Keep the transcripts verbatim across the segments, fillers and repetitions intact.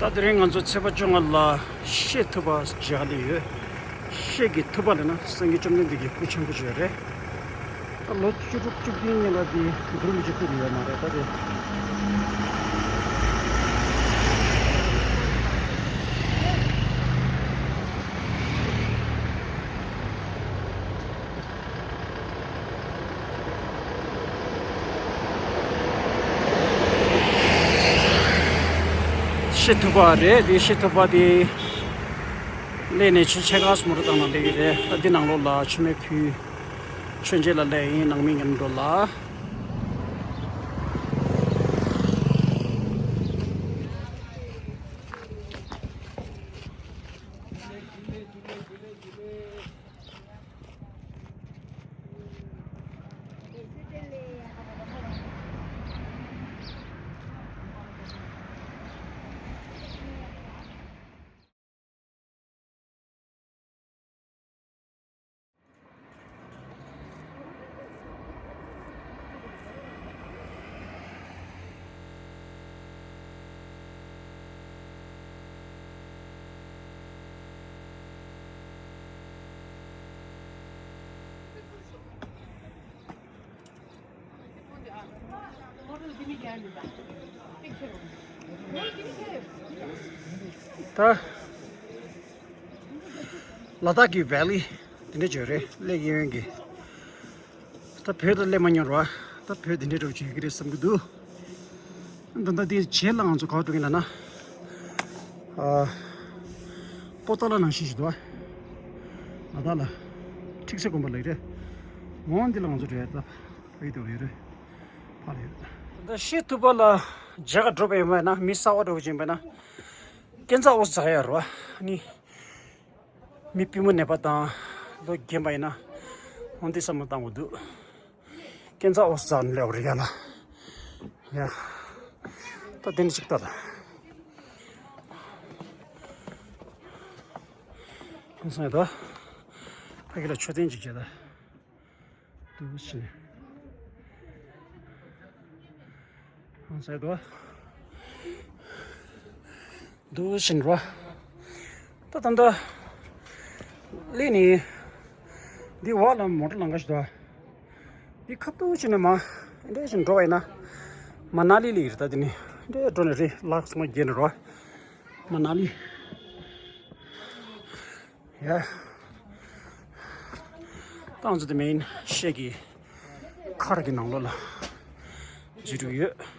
ད་དེ་རིང་ང་ཚོ་ཚེས་པ་བཅོ་ལྔ་ལ་ཤེལ་ཐུབ་པ་མཇལ་ལེ་ཡོད། ཤེལ་གྱི་ཐུབ་པ་ལབ་ན་སངས་རྒྱས་བཅོམ་ལྡན་འདས་ཀྱི་སྐུ་ཆེན་པོ་ཅིག་ཡོད་རེད། ད་ལོ་བཅུ་དྲུག་བཅུ་བདུན་སྔོན་ལ་དེ་འགྱུར་མི་བྱེད་སྐུ་དེ་ཡོད་མ་རེད། ད་དེ། ཤེལ་ཐུབ་པ་རེད། དེ་ཤེལ་ཐུབ་པ་དེ་སླེབས་ནས་ཆུ་ཕྱེད་ཀ་ཙམ་རུ་བཏང་ན་སླེབས་ཀྱི་རེད། ད་འདི་ནང་ལོགས་ལ་མཆོད་མེ་ཕུལ། མཆོད་མཇལ་ལ་སླེབས་ཡིན། ནང་མི་མཉམ་འགྲོ་ལ། ད་ལ་དྭགས་ཀྱི་ཝེ་ལི་དེ་འདྲ་བྱོས་རེད། སླེབས་ཡོང་གི། ད་བོད་དུ་སླེབས་མ་མྱོང་ར། ད་བོད་དེ་འདྲ་འདྲ་བོ་བྱེད་ཀྱི་རེད་བསམ་གྱི་འདུག་ད་ལྟ་དེ་བྱེད་ལ་ང་ཚོ་ག་པར་འགྲོ་གི་ལབ་ན། ཨ། པོ་ཏཱ་ལ་ནང་བཞིན་ཞིག་འདུག་ཨ། ལ་དྭགས་ལ། ཁྲིག་སེ་དགོན་པ་ལ་ཡོད་རེད། འོང་འདི་ལ་ང་ཚོ་འགྲོ་ཡ་ད། ཕ་ཡི་དུ་ཡོད་རེད། ཕ་ལ་ཡོད། ད་ཤེལ་ཐུབ་པ་ལ་མཇལ་ག་འགྲོ་བ་ཡིན་པ་ན། མི་གསར་པ་འདྲ་བོ་ཅིག་ཡིན་པ་ན། སྐས་འཛེག་འོ་འཛེག་ཡ་རེད་བ། ནི། མི་པུས་མོ་ན་བ་དང་། ལོ་རྒན་པ་ཡིན་ན། འོ་འདི་བསམ་བློ་བཏང་དགོས་འདུག་སྐས་འཛེག་འོ་འཛེག་ནས་སླེབས་རེད་ཡ་ལ། ཡ། ད་དེ་ནི་ཅིག་ལྟ་ད། ཁྱོད་སོང་ཡ་ད། ཕ་གི་ལ་མཆོད་རྟེན་ཅིག་བྱས་ད། འདུག་ཕྱིན། ཧང་སང་དོ། འདུག་ཕྱིན་རོ། ད་ད་ད། ལི་ནི། འདི་འོག་ལ་མོ་ཊ་ལང་ག་ཞིག་དོ། འདི་ཁ་ཐུག་ཕྱིན་ནས་མ། འདྲེ་ཞིག་འགྲོ་བ་ཡིན་ན། མ་ན་ལི་ལི་རེད་ད་འདི་ནི། འདྲེ་འགྲོ་ནས་རེད་ལག་ཚང་མ་རྒྱན་རོ། མ་ན་ལི། ཡ། ཏང་ཙུ་དེ་མིན་ཤེལ་གྱི་མཁར་གྱི་ནང་ལོགས་ལ་འཛུལ་འགྲོ་གི་ཡོད།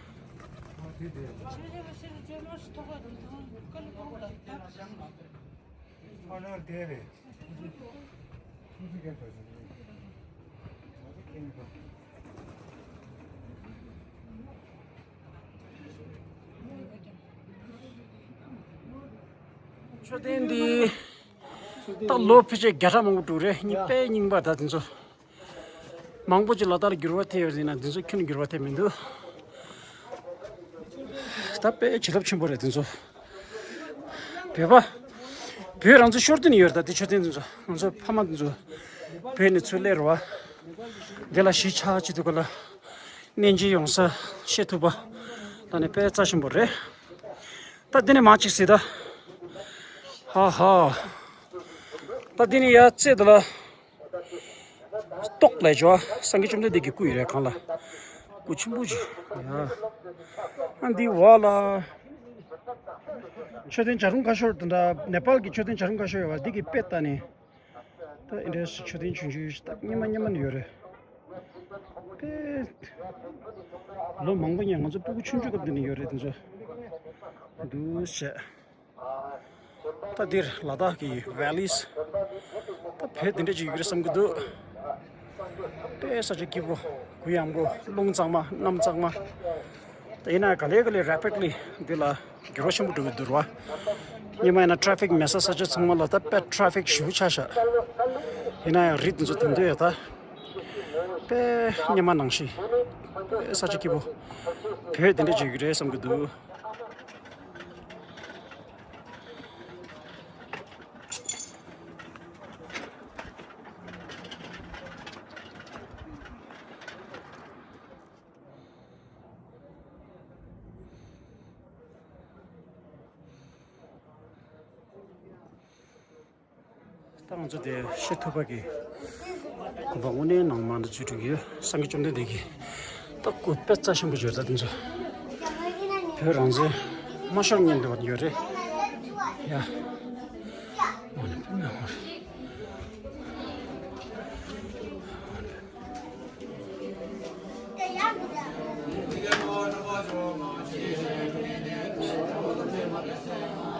མཆོད་རྟེན་འདི་ད་ལོ་ཕལ་ཆེར་བརྒྱ་ཕྲག་མང་པོ་འགྲོ་རེད། རྙིང་པའི་རྙིང་པ་ད་དེ་ཚོ། མང་པོ་ཅིག་ལ་དྭགས་ལ་འགྱུར་བ་ཐེབས་ཡོད་ཟེར་ན་འདི་ཚོ་ཁྱོན་ནས་འགྱུར་བ་ཐེབས་མི་འདུག་ད་དཔེ་བྱེད་ཐབས་ཆེན་པོ་རེད་འདི་ཚོ། བོད་པ། བོད་རང་ཚོ་ཤོར་དུ་ནི་ཡོད་རེད། ད་དེ་མཆོད་རྟེན་འདི་ཚོ་ང་ཚོ་ཕ་མ་འདི་ཚོ་བོད་ནས་ཚུར་སླེབས་རེད་བ། འདི་ལ་གཞིས་ཆགས་ཅིག་འདུག་ག་ལ། གནས་མཇལ་ཡོང་ས་ཤེལ་ཐུབ་པ། ད་ནི་དཔེ་རྩ་ཆེན་པོ་རེད། ད་འདི་ནས་མར་ཅིག་གཟིགས་ད། ཧ་ཧ། ད་འདི་ནས་ཡར་རྩེ་འདི་ལ། ཏོག་ལས་བྱོས། སངས་རྒྱས་བཅོམ་ལྡན་འདས་ཀྱི་སྐུ་ཡོད་རེད་གང་ལ། སྐུ་ཆེན་པོ་ཅིག་ཡ། ཨ་འདི་འོག་ལ། མཆོད་རྟེན་བྱ་རུང་ཁ་ཤོར་དེ་འདྲ་ནེ་པཱལ་གྱི་མཆོད་རྟེན་བྱ་རུང་ཁ་ཤོར་ཡོད་པ་འདི་གི་དཔེ་ལྟ་ནས། ད་ཨེ་འདྲའི་མཆོད་རྟེན་ཆུང་ཆུང་ཞིག་ད་སྙེ་མ་སྙེ་མ་ནས་ཡོད་རེད། དཔེ། ལོ་མང་པོ་ཉེ་ང་ཚོ་སྤུ་གུ་ཆུང་ཆུང་སྐབས་འདི་ནས་ཡོད་རེད་དེ་ཚོ། འདུག་བྱས། ད་འདིར་ལ་དྭགས་ཀྱི་ཝེ་ལིས། ད་བོད་དེ་འདྲ་ཅིག་ཡོད་ཀྱི་རེད་བསམ་གྱི་འདུག་དཔེ་ས་ཆ་སྐྱིད་པོ། གུ་ཡངས་པོ། རླུང་གཙང་མ། གནམ་གཙང་མ། ད་ཡིན་ན་ག་ལེ་ག་ལེ་རེ་པིཌ་ལི་འདི་ལ་འགྱུར་བ་ཆེན་པོ་འགྲོ་གི་འདུག་ར། སྔོན་མ་ཡིན་ན་ཊེ་ཕིག་མེད་ས་ས་ཆ་ཚང་མ་ལ་ད་དཔེ་ཊེ་ཕིག་ཞེ་པོ་ཆགས་ཤག་ཡིན་ན་ཡང་རི་འདི་ཚོ་དེ་འདྲ་ཡོད་ད། དཔེ་སྔོན་མ་ནང་བཞིན། དཔེ་ས་ཆ་སྐྱིད་པོ། བོད་དེ་འདྲ་ཅིག་ཡོད་ཀྱི་རེད་བསམ་གྱི་འདུག་ད་ང་ཚོ་དེ་ཤེས་ཐུབ་པ་གི་དགོན་པ་དངོས་གནས་ནང་མ་འདི་ཚུད་འགྲོ་གི་ཡོད། སངས་རྒྱས་བཅོམ་ལྡན་འདས་ཀྱི་ད་སྐུ་དཔེ་རྩ་ཆེན་པོ་ཡོད་ས་དེ་ཚོ། བོད་རང་བཙན་མ་ཤོར་ཉིན་འདི་བ་ཡོད་རེད་ཡ། འོ་ནི་དཔེ་མེད་འོ་རེད།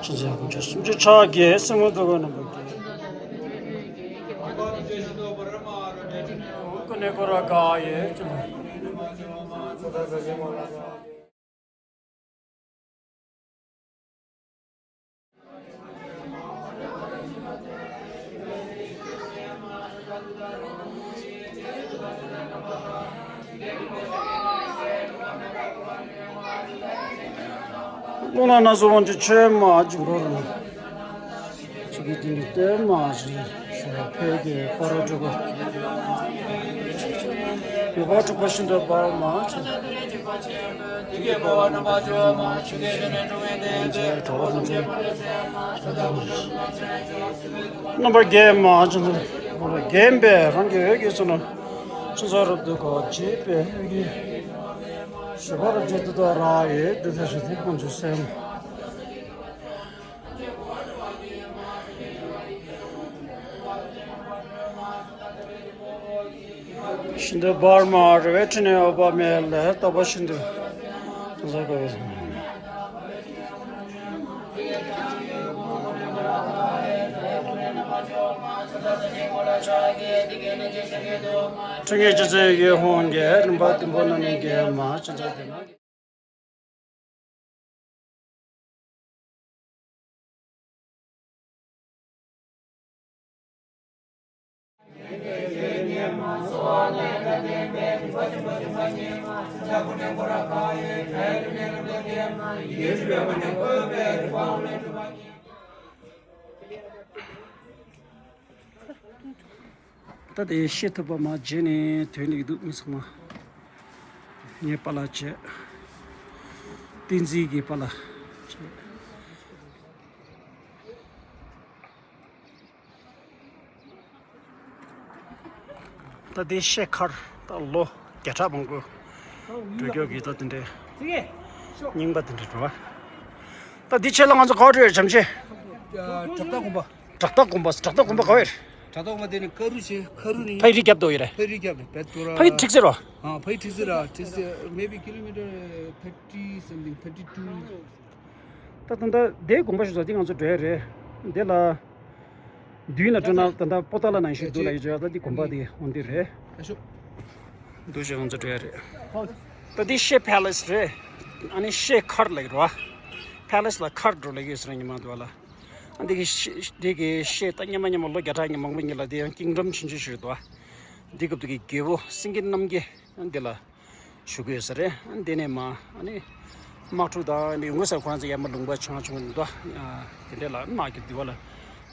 ཕྱི་ཚེས་དགུ་བཅུ་སུམ་ཅུ་ཕྱག་རྒྱའི་སྲིང་མོ་ལྟ་བུ་རྣམ་པར་རྒྱལ། ཀུན་ནས་བསྐོར་བ་དགའ་ཡི། རླུང་ལྷ་སྣ་ཚོགས་དབང་ཕྱུག་ཆོས་མ་འཇིགས་རོ་རུ། ཆོས་ཀྱི་སྟེང་གི་ལྟད་མ་ཞིག་ཞུ་བ་ཕལ་གྱི་སྤ་རོ་དྲུག་པ། ཡོད་པ་དྲུག་པ་ཤིན་ཏུ་འབར་མ་ཆེ། དེ་གའི་འབར་བ་རྣམ་པ་བཅུ་མ་ཆེ་གེ་ནས་འཁྲུངས་པའི་གནས་ཚེ་གྲོགས་དང་མཚུངས། རྣམ་པར་རྒྱལ་མ་ཆེ། རྣམ་པར་རྒྱལ་པས་རང་གི་འོད་ཀྱིས་གསུངས་ན། ཕྱི་ཚོ་རབ་ཏུ་གོ་བྱེད་པའི་འོད་ཀྱིས། ཞི་བ་རབ་བརྗིད་ཏུ་དོ་ར་ཡི་དུ་ཐ་ཞུ་ཐིག་ཕུང་ཆུ་སེམས། ཤིན་ཏུ་འབར་མ་རེ་བའི་ཁྲི་ནས་འོད་དཔག་མེད་ལས་བཏབ་པ་ཤིན་ཏུ། ཕྲིན་ལས་ཅི་མཛད་ཡིད་འོང་གི། རིམ་པ་བདུན་པོ་རྣམས་ནི་འགེམས་མ་ཅི་མཛད་དེ། ད་དེ་ཤེས་ཐུབ་པ་མ་བརྗེད་ནས་དོན་ལེགས་འདུག་མི་ཚང་མ། ངའི་པཱ་ལགས་བྱས། བསྟན་འཛིན་གྱི་པཱ་ལགས་བྱས། ད་དེ་ཤེས་མཁར་ད་ལོ་བརྒྱ་ཕྲག་མང་པོ་འགྲོ་རྒྱུ་གི་ད་དེ་འདྲའི་རྙིང་པ་དེ་འདྲ་འགྲོ་བ། ད་འདི་ཆེད་ལ་ང་ཚོ་ག་བར་འགྲོ་ཡོད་བྱམས་ཆེ། བྲག་རྟ་དགོན་པ། བྲག་རྟ་དགོན་པ། བྲག་རྟ་དགོན་པ་ག་བར། བྲག་རྟ་དགོན་པ་དེ་ནི་ཀ་རུ་ཆེ་ཁ་རུ་ནི། ཕ་ཡི་རི་རྒྱབ་དོ་ཡོད་རེད། ཕ་ཡི་རི་རྒྱབ་རེད་བེད་ཏོ་ར། ཕ་ཡི་ཁྲིག་ཟེར་རོ། ཨ་ཕ་ཡི་ཁྲིག་ཟེར་ར་ཁྲིག་ཟེར་maybe kilometer thirty something thirty two། ད་ད་ད་དེ་དགོན་པ་ཞིག་ཚོ་དེ་ང་ཚོ་འགྲོ་ཡ་རེད། དེ་ལ་མདུན་ལ་འགྲོ་ན་ད་ད་པོ་ཏཱ་ལ་ནང་བཞིན་འདུག་ལ་ཡོད་ཅོག་ད་དེ་དགོན་པ་དེ་འོང་དེ་རེད། འདུག་ཞིག་ང་ཚོ་འགྲོ་ཡ་རེད། ད་དེ་ཤེ་ཕེ་ལེ་སི་རེད། ཨ་ནི་ཤེ་མཁར་ལེགས་རོ། ཕེ་ལེ་སི་ལ་མཁར་འགྲོ་ལེགས་ཡོད་ཟེར་ཉི་མ་འདུག་ལ། འདི་གི་ཤེ་འདི་གི་ཤེ་ད་སྙེ་མ་སྙེ་མ་ལོ་བརྒྱ་ཕྲག་སྙེ་མ་མང་པོ་ཉིད་ལ་འདི་ཡང་ཀིང་ཌམ་ཆུང་ཆུང་ཞིག་རེད་དོ། འདི་སྐབས་དུ་གི་རྒྱལ་པོ་སེང་གེ་རྣམ་རྒྱལ་འདི་ལ་བཞུགས་ཡོད་ས་རེད། འདི་ནས་མ་ཨ་ནི་དམག་འཁྲུག་དང་འདི་ཡོང་གི་ས་ཁོ་རང་ཚོ་ཡར་མ་ལུང་པ་ཆུང་ཆུང་འདུག་དེ་འདྲ་ལ་དམག་གི་འདི་བ་ལ་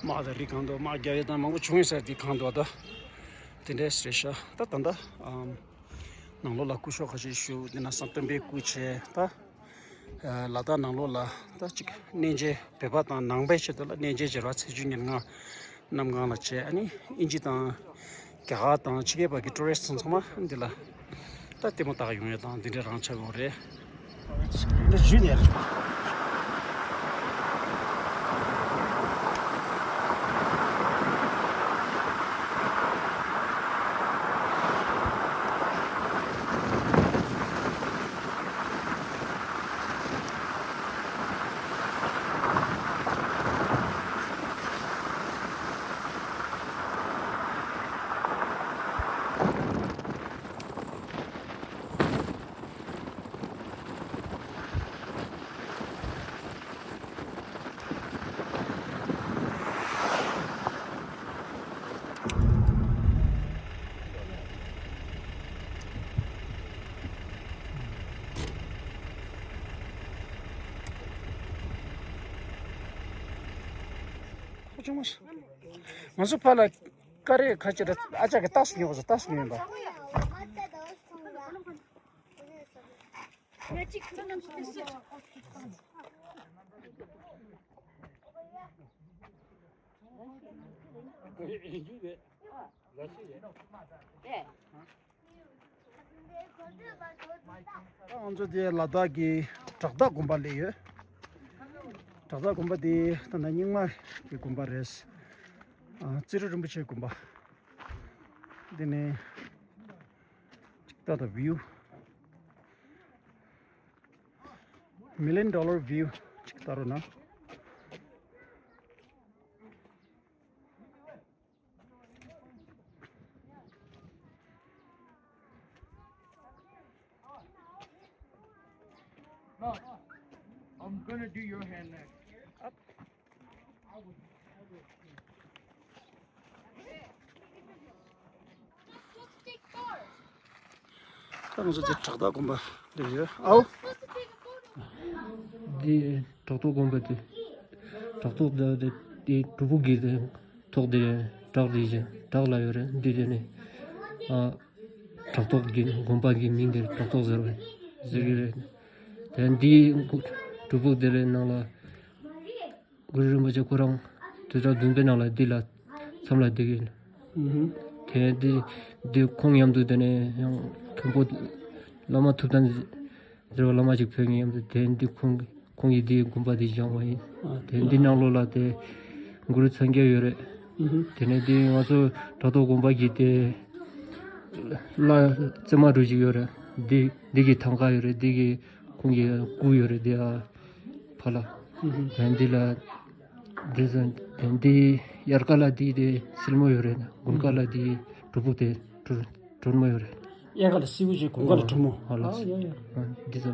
དམག་དང་རི་གང་དུ་དམག་རྒྱག་ཡས་དང་མང་པོ་བྱུང་ཡོད་ས་འདི་གང་འདུག་ད་དེ་འདྲ་རེད་ཤག་ད་ད་ད་ནང་ལོགས་ལ་སྐུ་ཞབས་ཁ་ཤས་བཞུགས། འདི་ན་བསམ་གཏན་པའི་སྐུ་བྱས་ད། ལ་དྭགས་ནང་ལོགས་ལ་ད་ཅིག་གནས་མཇལ་བོད་པ་དང་ནང་པའི་ཆེད་དུ་ལ་གནས་མཇལ་བྱེད་རོགས་ཚེས་བཅུ་ཉེར་ལྔ་གནམ་གང་ལ་བྱས། ཨ་ནི་དབྱིན་ཇི་དང་རྒྱ་གར་དང་ཕྱི་རྒྱལ་བ་གི་ཊུ་རི་སི་ཚང་ཚང་མ་འདི་ལ་ད་ལྟད་མོ་ལྟ་ག་ཡོང་ཡ་དང་འདི་འདྲའི་རང་ཆ་ཡོད་རེད། འདི་ཞུས་ནས་རེད། ང་ཚོ་ཕ་ལ་ཀ་རེ་ཁ་ཅིག་ར་ཨ་ཅག་གི་ཏག་སུ་ཉོ་གོ་སོ་ཏག་སུ་ཉོ་ཡིན་པ། ད་ང་ཚོ་དེ་ལ་དྭགས་ཀྱི་བྲག་བདག་དགོན་པ་སླེབས་ཡོད། བྲག་བདག་དགོན་པ་དེ་ད་ལྟ་རྙིང་མ་གི་དགོན་པ་རེད། ཨ། རྩེ་རུ་རིན་པོ་ཆེའི་དགོན་པ། འདི་ནི་ཅིག་ལྟ་དང་། བིའུ། Million dollar view ཅིག་ལྟ་རོགས་གནང་། No, I'm gonna do your hair next. ད་ང་ཚོ་འདི་བྲག་བདག་དགོན་པ་འདིར་ཡོད། ཨའོ། འདི་བྲག་ཐོག་དགོན་པ་དེ། བྲག་ཐོག་དེ་དེ་སྒྲུབ་ཕུག་གི་དེ་ཐོག་དེ་རེད། བྲག་དེ་བཞིན་བྲག་ལ་ཡོད་རེད། འདི་དེ་ནི་ཨ། བྲག་ཐོག་གི་དགོན་པ་གི་མིང་དེ་བྲག་ཐོག་ཟེར་བ་ཟེར་གི་རེད། དེ་འདི་སྒྲུབ་ཕུག་དེ་རེད། ནང་ལ་གུ་རུ་རིན་པོ་ཆེ་ཁོ་རང་དུས་རབས་བདུན་པའི་ནང་ལ་འདི་ལ་མཚམས་ལ་བསྡད་ཀྱི་ཡོད། ཨུ་ཧུ། དེ་འདི་འདི་ཁོང་མཉམ་དུ་དེ་ནས་ཡང་མཁན་པོ་བླ་མ་ཐུབ་བསྟན་ཟེར་བ་བླ་མ་ཞིག་ཕེབས་མཁན་མཉམ་དུ། དེ་འདི་ཁོང་ཁོང་གིས་འདི་དགོན་པ་འདི་བཞེངས་པ་ཡིན། ཨ། དེ་འདི་ནང་ལོགས་ལ་དེ་གུ་རུ་མཚན་བརྒྱད་ཡོད་རེད། ཨུ་ཧུ། དེ་ནས་འདི་ང་ཚོ་བྲག་ཐོག་དགོན་པ་གི་དེ་བླ་བཙུན་མ་འདྲ་ཞིག་ཡོད་རེད། འདི་འདི་གི་ཐང་ཀ་ཡོད་རེད། འདི་གི་ཁོང་གི་སྐུ་ཡོད་རེད། འདི་ཨ་ཕ་ལ། ཨུ་ཧུ། དེ་འདི་ལ་འདི་ཚོ་དེ་འདི་དབྱར་ཁ་ལ་འདི་དེ་སིལ་མོ་ཡོད་རེད། དགུན་ཁ་ལ་འདི་སྒྲུབ་ཕུག་དེ་སྒྲོལ་སྒྲོལ་མ་ཡོད་རེད། དབྱར་ཁ་ལ་སིལ་བུ་ཅིག་དགུན་ཁ་ལ་སྒྲོལ་མོ། ཨ་ལགས། ཨ། ཡ་ཡ། ཨ། འདི་ཚོ་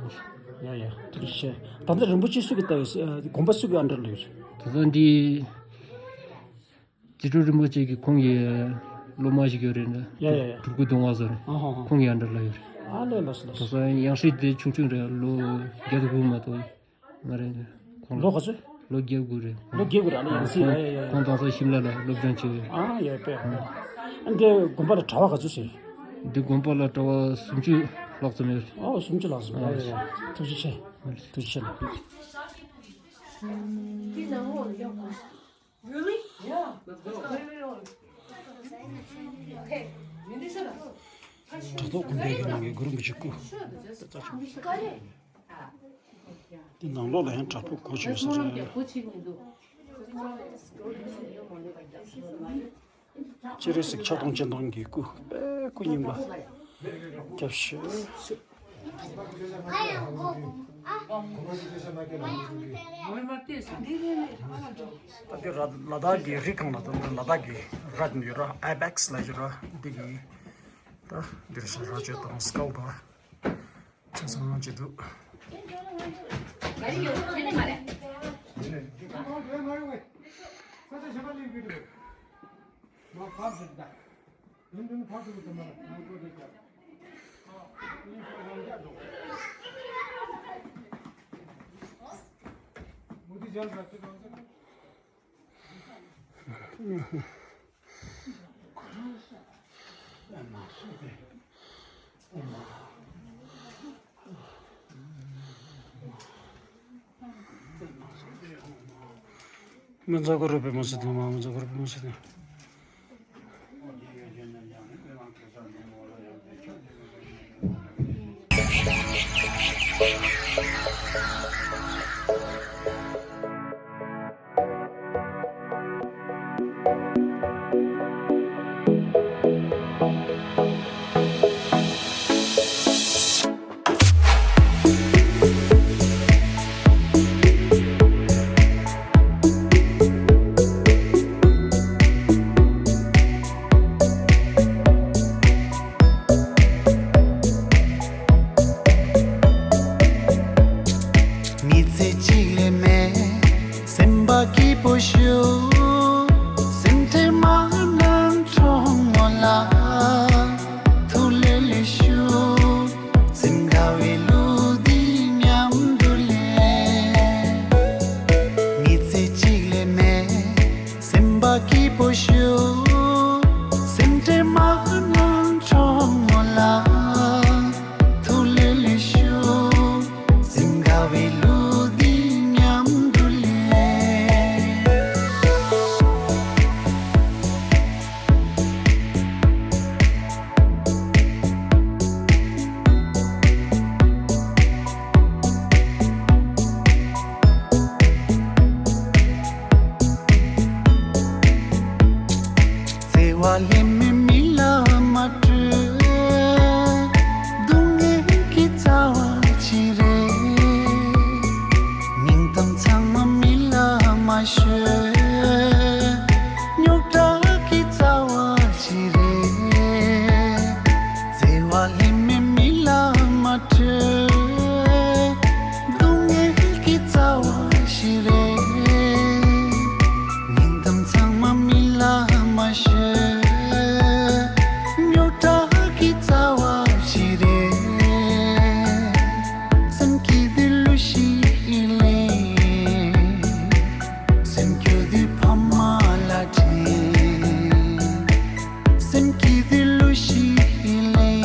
ཡ་ཡ། ཐུགས་རྗེ་ཆེ། ད་ལྟ་རིན་པོ་ཆེ་སུ་གི་ལྟ་ཡོད། དགོན་པ་སུ་གི་ཨན་ཌར་ལ་ཡོད། ད་ལྟ་འདི་རྩེ་སྤྲུལ་རིན་པོ་ཆེ་གི་ཁོང་གི་སློབ་མ་ཞིག་ཡོད་རེད་ན། ཡ་ཡ་ཡ། སྤྲུལ་སྐུ་གདོང་བ་ཟེར། ཨ་ཧ་ཧ། ཁོང་གི་ཨན་ཌར་ལ་ཡོད་རེད། ཨ་ལས། ལགས་སོ་ལགས་སོ། ད་ལྟ་ཡང་སྲིད་དེ་ཆུང་ཆུང་རེད། ལོ་བརྒྱད་དང་དགུ་མ་གཏོགས། ང་རེད། ཁོང་ལོ་ག་ཚོད། ལོ་བརྒྱད་དགུ་རེད། ལོ་བརྒྱད་དགུ་རེད། ཨ་ལས། ཡང་སྲིད། ཁོང་ཡ་ཡ་ཡ། ཁོང་དེང་སང་ཤིམ་ལ་ལ་སློབ་སྦྱོང་བྱེད་ཡོད། ཨ་ཡ། དཔེ། ཨ། ཨ་འདི་དགོན་པ་ལ་གྲྭ་པ་ག་ཚོད་ཟེར། འདི་དགོན་པ་ལ་གྲྭ་པ་སུམ་ཅུ་ལྷག་ཙམ་ཡོད། ཨོ། སུམ་ཅུ་ལྷག་ཙམ། ཡ་ཡ་ཡ། ཐུགས་རྗེ་ཆེ། ཐུགས་རྗེ་ཆེ་ལགས། Really? Yeah. Let's go. Wait, wait, wait. Okay. ཊ་ཐོག་དགོན་པའི་གི་ནང་གི་གུ་རུ་རིན་པོ་ཆེའི་སྐུ། དེ་ནང་ལོགས་ལ་ཡང་བྲག་ཕུག་གོ་ཆོད་ས་རེད། སྤྱན་རས་གཟིགས་ཕྱག་སྟོང་སྤྱན་སྟོང་གི་སྐུ། དཔེ་སྐུ་རྙིང་པ། སྐྱབས་ཞུ། ད་དེ་ར་ལ་དྭགས་ཀྱི་རི་སྒང་ལ་ད་ལ་དྭགས་ཀྱི་ར་ཡོད་ར། ཨའི་བེག་སི་ལ་ཡོད་ར། འདི་གི་ད་འདིར་ཤ་ར་ཅོ་དང་སི་ཀལ་དང་ཆ་ཚང་ཅི་འདུག་མི་ཚོགས་ཀྱི་རོགས་པའི་མི་ཚོགས་དང་མ་མི་ཚོགས་ཀྱི་རོགས་པའི་མི་ཚོགས་དང་། མི་ཚེ་གཅིག་ལས་མེད། སེམས་པ་སྐྱིད་པོ་ཞུ། སེམས་ཁྲལ་མ་གནང་གྲོགས་མོ་ལ། ཐུགས་ལྷོད་ལྷོད་ཞུ། སེམས་དགའ་བའི་གླུ་འདི་མཉམ་དུ་ལེན། མི་ཚེ་གཅིག་ལས་མེད། སེམས་པ་སྐྱིད་པོ་ཞུ། སེམས་ཁྲལ་མ་གནང་གྲོགས་མོ་ལ། ཐུགས་ལྷོད་ལྷོད་ཞུ། སེམས་དགའ་བའི་གླུ་འདི་མཉམ་དུ་ལེན། ལྷད་མེད་མི་ལ་མ་སྤྲོད། སྡུག་བསྔལ་གྱི་རྩ་བ་ཅི་རེད། སྙིང་གཏམ་ཚང་མ་མི་ལ་མ་ཤོད། རྙོག་དྲ་གི་རྩ་བ་ཅི་རེད། བརྩེ་བ་ལྷད་མེད་མི་ལ་མ་སྤྲོད། སྡུག་བསྔལ་གྱི་རྩ་བ་ཞིག་རེད། སྙིང་གཏམ་ཚང་མ་མི་ལ་མ་ཤོད། རྙོག་དྲ་གི་རྩ་བ་ཞིག་རེད། སེམས་སྐྱིད་དུས་གླུ་ཞིག་ལེན། སེམས་སྐྱོ་དུས་ཕ་མ་ལ་དྲན། སེམས་སྐྱིད་དུས་གླུ་ཞིག་ལེན།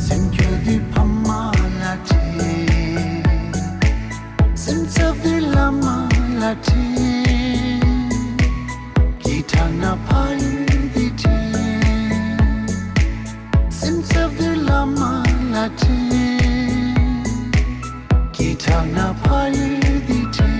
སེམས་སྐྱོ་དུས་ཕ་མ་ལ་དྲན། སེམས་འཚབ་དུས་བླ་མ་ལ་དྲན། སྐད་གྲགས་ན་ཕ་ཡུལ་འདི་དྲན། སེམས་འཚབ་དུས་བླ་མ་ལ་དྲན། སྐད་གྲགས་ན་ཕ་ཡུལ་འདི་དྲན།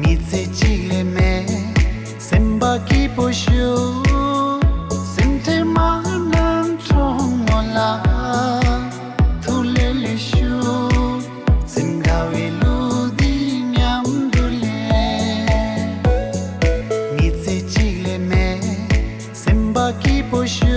མི་ཚེ་གཅིག་ལས་མེད། སེམས་པ་སྐྱིད་པོ་ཞུ། སེམས་ཁྲལ་མ་གནང་གྲོགས་མོ་ལ། ཐུགས་ལས་ལས་ཞུ། སེམས་དགའ་བའི་གླུ་འདི་མཉམ་དུ་ལེན། མི་ཚེ་གཅིག་ལས་མེད། སེམས་པ་སྐྱིད་པོ་ཞུ།